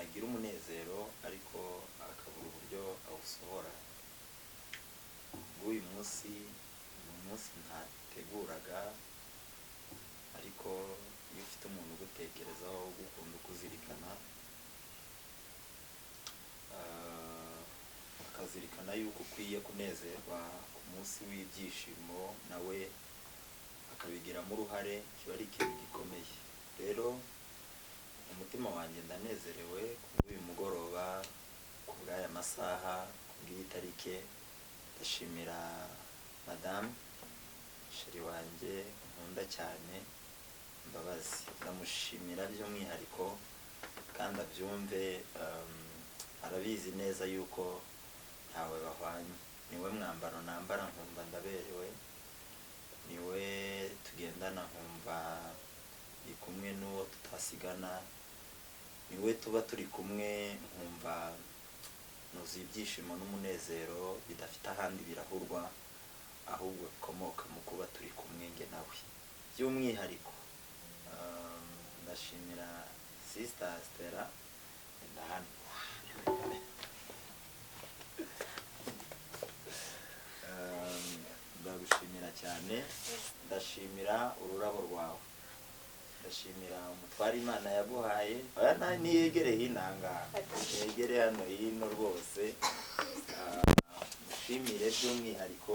agira umunezero ariko akabura uburyo awusohora. Uyu munsi ni umunsi ntateguraga, ariko iyo ufite umuntu ugutekerezaho, ugukunda, ukuzirikana, akazirikana yuko ukwiye kunezerwa ku munsi w'ibyishimo, nawe akabigiramo uruhare, kiba ari ikintu gikomeye. Rero mu mutima wanjye ndanezerewe kubw'uyu mugoroba, ku bw'aya masaha, ku bw'iyi tariki. Ndashimira madamu chérie wanjye nkunda cyane, Mbabazi. Ndamushimira by'umwihariko kandi abyumve, arabizi neza yuko ntawe bahwanye. Niwe mwambaro nambara nkumva ndaberewe, niwe tugendana nkumva ndi kumwe n'uwo tutasigana, niwe tuba turi kumwe nkumva nuzuye ibyishimo n'umunezero bidafite ahandi birahurwa, ahubwo bikomoka mu kuba turi kumwe nge nawe. By'umwihariko ndashimira Sister Stella hano. Ndagushimira cyane, ndashimira ururabo rwawe, ndashimira umutware Imana yaguhaye. Oya, niyegere hino ahangaha, yegere hano hino rwose. Mushimire by'umwihariko.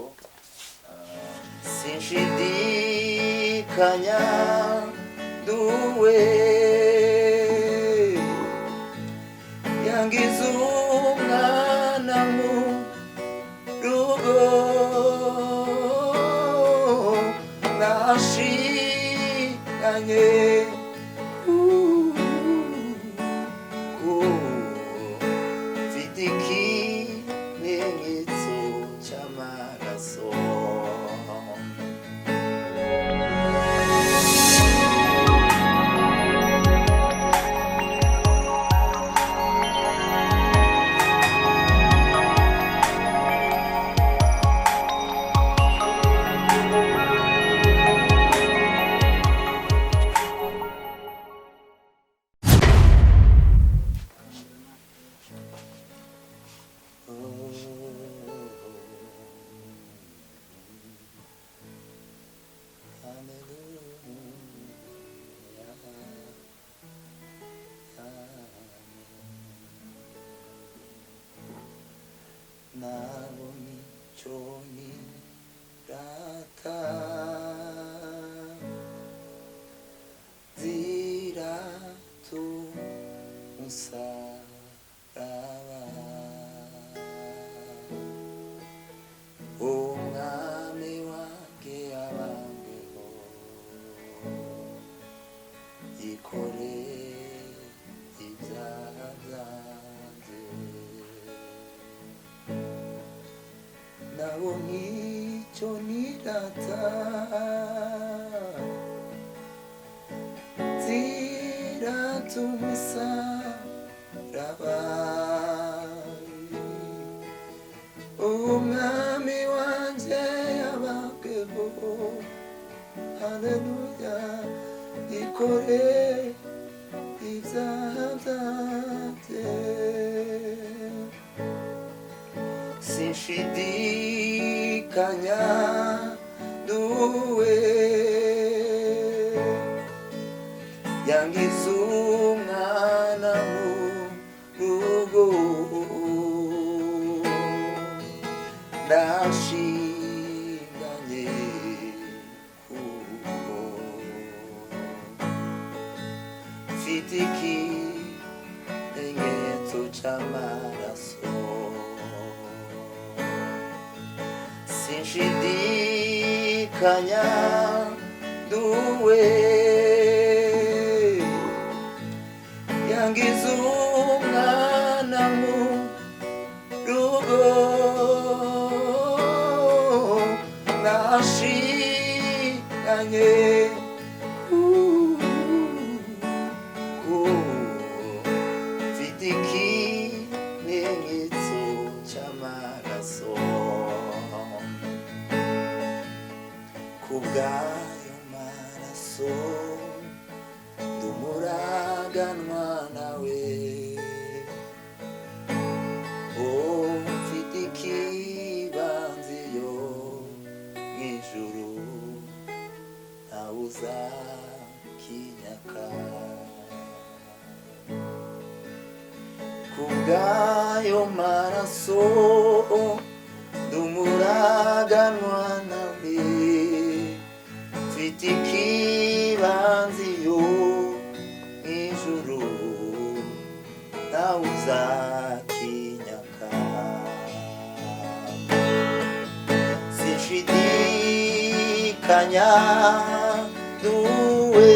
Sinshidikanya duwe yangiza umwana mu rugo, nashinganye kuko mfite ikimenyetso cy'amaraso. Nabonye icyo nirata zirata umusaraba, umwami wanjye yabambweho, yikore ibyaha byanjye. Nabonye icyo nirata zirata umusaraba, umwami wanjye yabambweho, haleluya, ikore ibyaha byanjye. Sinshidikanya duwe yangiza umwana mu rugo, ndashinganye kuko mfite ikimenyetso cy'amaraso. Sinshidikanya duwe yangiza umwana mu rugo, nashinganye kuko mfite ikimenyetso cy'amaraso. Kubw'ayo maraso ndumuraganwa nawe. Kubw'ayo maraso ndumuraganwa nawe, mfite ikibanza iyo ijuru, ntawe uzakinyaka. Sinshidikanya duwe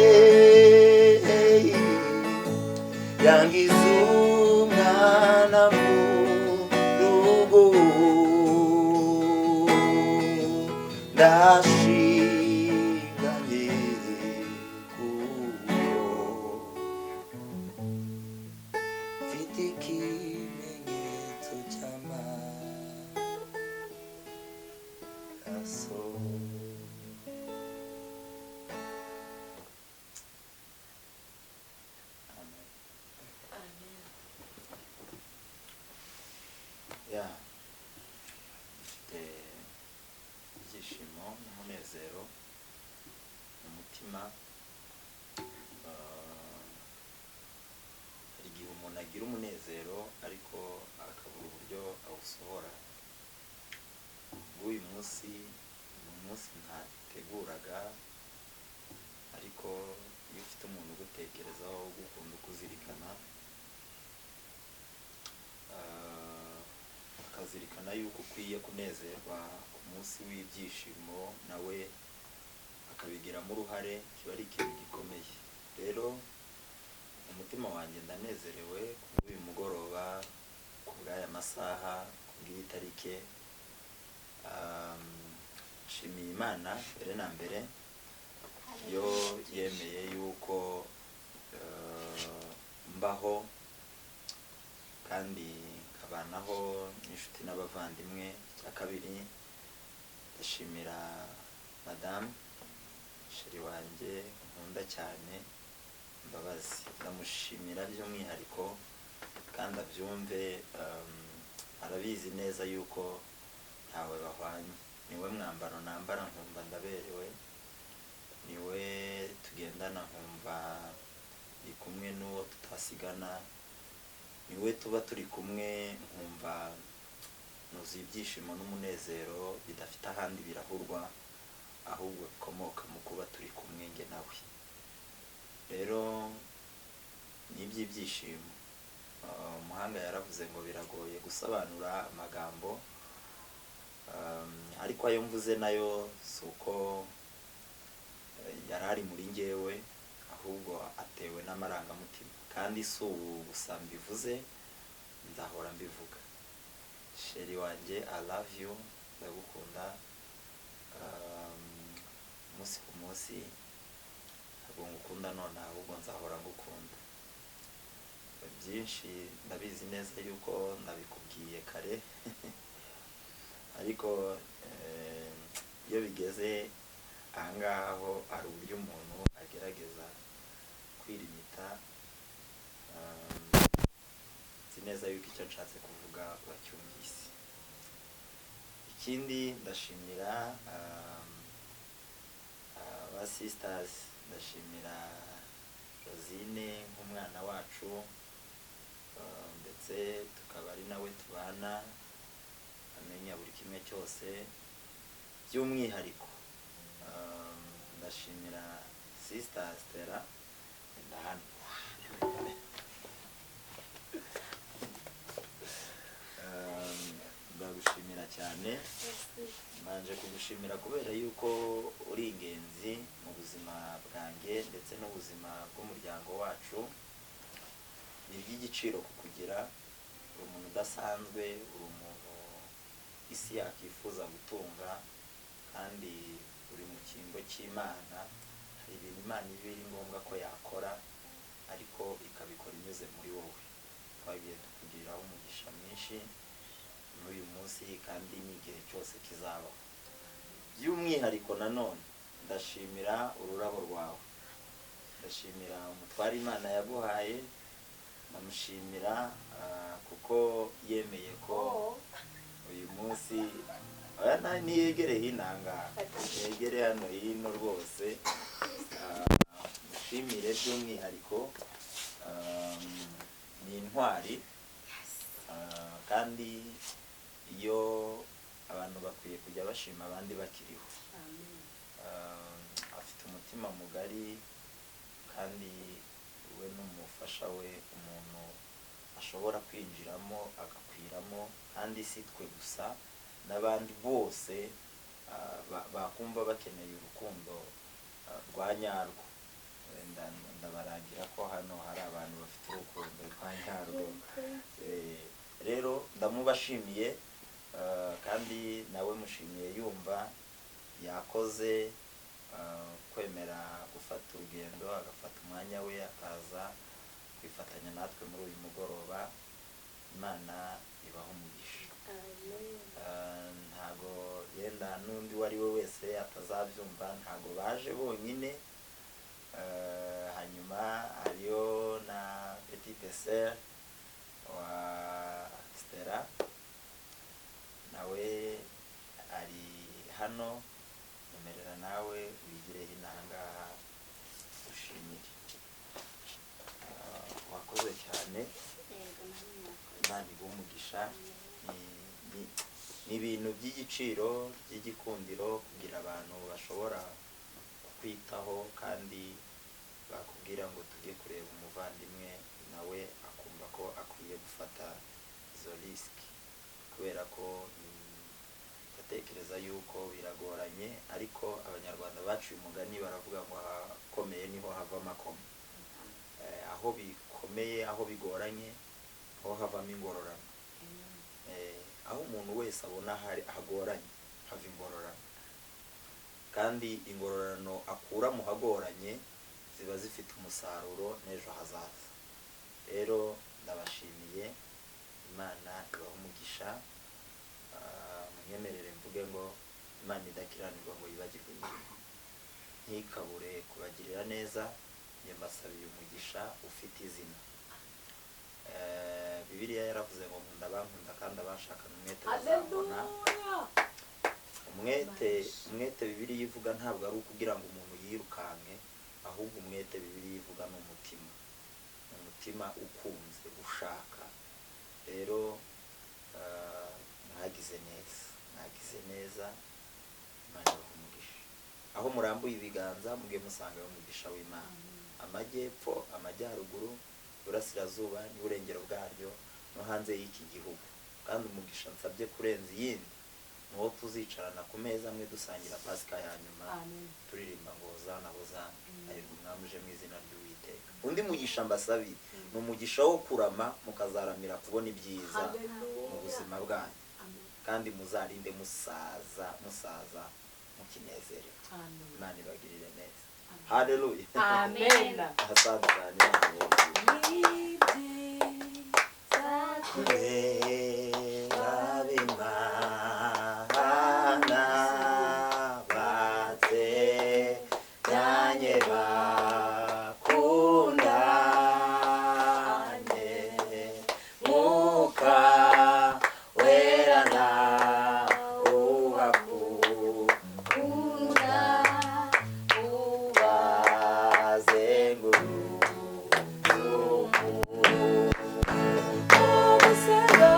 yangiza umwana mu rugo, ndashinganye kuko mfite ikimenyetso cy'amaraso. Amen. Ya, mfite ibyishimo n'umunezero mu mutima. Hari igihe umuntu agira umunezero ariko akabura uburyo awusohora. Uyu munsi ni umunsi ntateguraga, ariko iyo ufite umuntu ugutekerezaho, ugukunda, ukuzirikana, akazirikana yuko ukwiye kunezerwa ku munsi w'ibyishimo, nawe akabigiramo uruhare, kiba ari ikintu gikomeye. Rero umutima wanjye ndanezerewe kubw'uyu mugoroba, kubw'aya masaha, kubw'iyi tarike. Nshimiye Imana mbere na mbere yo yemeye yuko mbaho kandi nkabanaho n'inshuti n'abavandimwe. Icya kabiri, ndashimira madamu chérie wanjye nkunda cyane, Mbabazi. Ndamushimira by'umwihariko kandi abyumve, arabizi neza yuko ntawe bahwanye. Niwe mwambaro nambara nkumva ndaberewe, niwe tugendana nkumva ndi kumwe n'uwo tutasigana, niwe tuba turi kumwe nkumva nuzuye ibyishimo n'umunezero bidafite ahandi birahurwa, ahubwo bikomoka mu kuba turi kumwe nge nawe. Rero ni iby'ibyishimo. Umuhanga yaravuze ngo biragoye gusobanura amagambo, ariko ayo mvuze nayo si uko yari ari muri ngewe, ahubwo atewe n'amarangamutima. Kandi si ubu gusa mbivuze, nzahora mbivuga. Chérie wanjye, I love you, ndagukunda. Umunsi ku munsi, ntabwo ngukunda none, ahubwo nzahora ngukunda. Byinshi ndabizi neza yuko nabikubwiye kare, ariko iyo bigeze ahangaha ho hari uburyo umuntu agerageza kwirimita. Nzi neza yuko icyo nshatse kuvuga bacyumvise. Ikindi, ndashimira aba sisters, ndashimira Rosine nk'umwana wacu, ndetse tukaba ari nawe tubana, amenya buri kimwe cyose. By'umwihariko ndashimira sister Stella ndahano. Ndagushimira cyane. Mbanje kugushimira kubera yuko uri ingenzi mu buzima bwanjye ndetse n'ubuzima bw'umuryango wacu. Ni iby'igiciro kukugira. Uri umuntu udasanzwe, uri umuntu isi yakwifuza gutunga, kandi uri mu cyimbo cy'Imana. Hari ibintu Imana iba iri ngombwa ko yakora, ariko ikabikora inyuze muri wowe. Twagiye tukugiriraho umugisha mwinshi n'uyu munsi kandi n'igihe cyose kizabaho. By'umwihariko nanone ndashimira ururabo rwawe, ndashimira umutware Imana yaguhaye, ndamushimira kuko yemeye ko uyu munsi oya niyegere hino ahangaha, yegere hano hino rwose. Mushimire by'umwihariko. Ni intwari. Kandi iyo abantu bakwiye kujya bashima abandi bakiriho. Afite umutima mugari, kandi we n'umufasha we umuntu ashobora kwinjiramo agakwiramo, kandi si twe gusa, n'abandi bose bakumva bakeneye urukundo rwa nyarwo. Wenda ndabarangira ko hano hari abantu bafite urukundo rwa nyarwo. Rero ndamubashimiye, kandi nawe mushimiye yumva yakoze kwemera gufata urugendo, agafata umwanya we akaza kwifatanya natwe muri uyu mugoroba. Imana ibaha umugisha. Ntago yenda n'undi uwo ari we wese atazabyumva, ntago baje bonyine. Hanyuma hariyo na petite sœur wa Stella, nawe ari hano. Nyemerera nawe wigire hino ahangaha ushimire. Wakoze cyane. Yego, namwe murakoze. Imana iguhe umugisha. Ni ibintu by'igiciro, by'igikundiro, kugira abantu bashobora kukwitaho kandi bakubwira ngo tujye kureba umuvandimwe, nawe akumva ko akwiye gufata izo risque, kubera ko ndatekereza yuko biragoranye. Ariko Abanyarwanda baciye umugani baravuga ngo ahakomeye niho hava amakoma. Aho bikomeye, aho bigoranye, aho havamo ingororano. Aho umuntu wese abona hari hagoranye hava ingororano, kandi ingororano akura mu hagoranye ziba zifite umusaruro n'ejo hazaza. Rero ndabashimiye, Imana ibahe umugisha. Munyemerere mvuge ngo Imana idakiranirwa ngo yibagirwe imirimo ntikabure kubagirira neza. Njye mbasabiye umugisha ufite izina. Bibiliya yaravuze ngo nkunda abankunda, kandi abanshakana umwete bazambona. Haleluya. Umwete, umwete Bibiliya ivuga ntabwo ari ukugira ngo umuntu yirukanke, ahubwo umwete Bibiliya ivuga ni umutima, ni umutima ukunze ushaka. Rero mwagize neza, mwagize neza. Imana ibahe umugisha. Aho murambuye ibiganza muge musangayo umugisha w'Imana, amajyepfo, amajyaruguru, iburasirazuba n'iburengero bwaryo, no hanze y'iki gihugu. Kandi umugisha nsabye kurenza iyindi ni uwo tuzicarana ku meza amwe dusangira Pasika ya nyuma, Amen. turirimba ngo hozana, hozana, hahirwa umwami uje mu izina ry'Uwiteka. Undi mugisha mbasabiye ni umugisha wo kurama, mukazaramira kubona ibyiza mu Haleluya. buzima bwanyu, Amen. kandi muzarinde musaza, musaza mukinezerewe. Amen. Imana ibagirire neza. Haleluya. Amen. Asante cyane. Imana ibagirire. Ibyiza Kubera b'Imana bateranye bakundanye, Mwuka Wera na ubakunda ubazenguruka. ubuzima.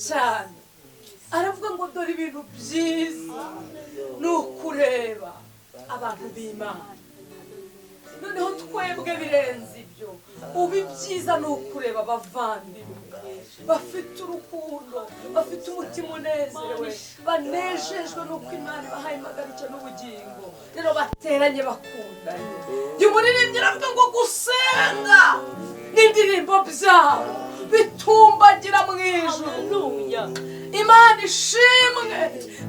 Cyane aravuga ngo dore ibintu byiza ni ukureba abantu b'Imana. Noneho twebwe birenze ibyo, ubu ibyiza ni ukureba abavandimwe bafite urukundo, bafite umutima unezerewe, banejejwe n'uko Imana ibahaye impagarike n'ubugingo, rero bateranye bakundanye. Jya umuririmbyi aravuga ngo gusenga n'indirimbo byabo bitumbagira mu ijuru. Imana ishimwe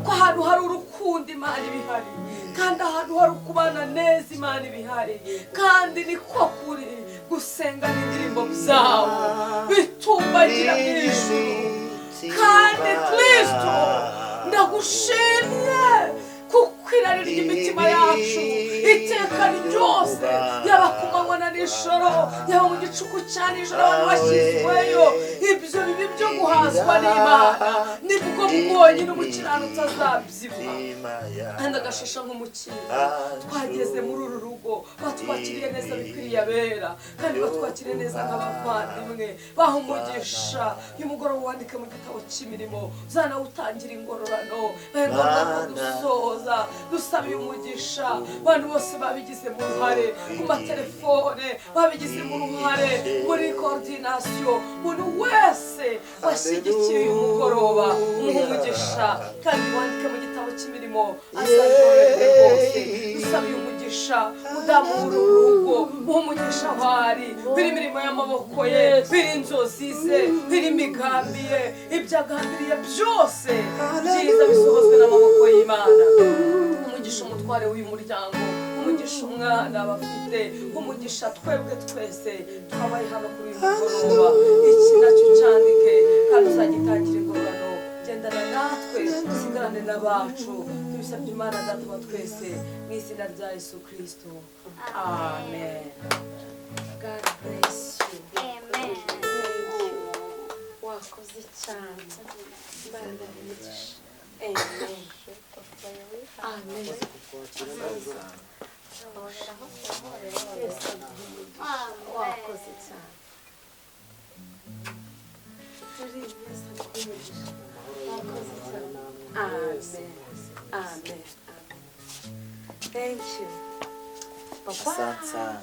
ko ahantu hari urukundo Imana ibihari, kandi ahantu hari ukubana neza Imana ibihari, kandi niko kuri gusenga n'indirimbo byabo bitumbagira mu ijuru. Kandi Kristo ndagushimye kuko irari ry'imitima yacu iteka ryose, yaba ku manywa na nijoro, yaba mu gicuku cya nijoro, abantu bashyizweyo ibyo bibi byo guhazwa n'Imana, nibwo bwonyine umukiranutsi azabyibuha kandi agashisha nk'umukindo. Twageze muri uru rugo batwakiriye neza bikwiriye abera, kandi batwakiriye neza nk'abavandimwe, baha umugisha. Uyu mugoroba wandike mu gitabo cy'imirimo, uzanawutangira ingororano. Bibaye ngombwa ko dusoza dusaba umugisha abantu bose babigizemo uruhare, ku matelefone babigizemo uruhare, muri coordination, umuntu wese washyigikiye uyu mugoroba umuha umugisha, kandi wandike mu gitabo cy'imirimo azagororerwe rwose. Dusaba uyu mugisha mudamu w'uru rugo, muha umugisha aho ari, biri imirimo y'amaboko ye, biri inzozi ze, biri imigambi ye, ibyo agambiriye byose byiza bisohozwe n'amaboko y'Imana. Umugisha umutware w'uyu muryango, umugisha umwana bafite, umugisha twebwe twese twabaye hano kuri uyu mugoroba. Iki nacyo cyandike kandi uzagitangira ingororano. Gendana natwe, usigarane n'abacu. Tubisabye Imana Data wa twese mu izina rya Yesu Kristo, amen. God bless you. Amen. Thank you. Wakoze cyane. Imana ibahe. Amen. Amen. Yesu aguhe umugisha. Wakoze cyane. Turi Yesu aguhe umugisha. Wakoze cyane. Amen. Amen. Amen. Thank you. Papa. Asante sana.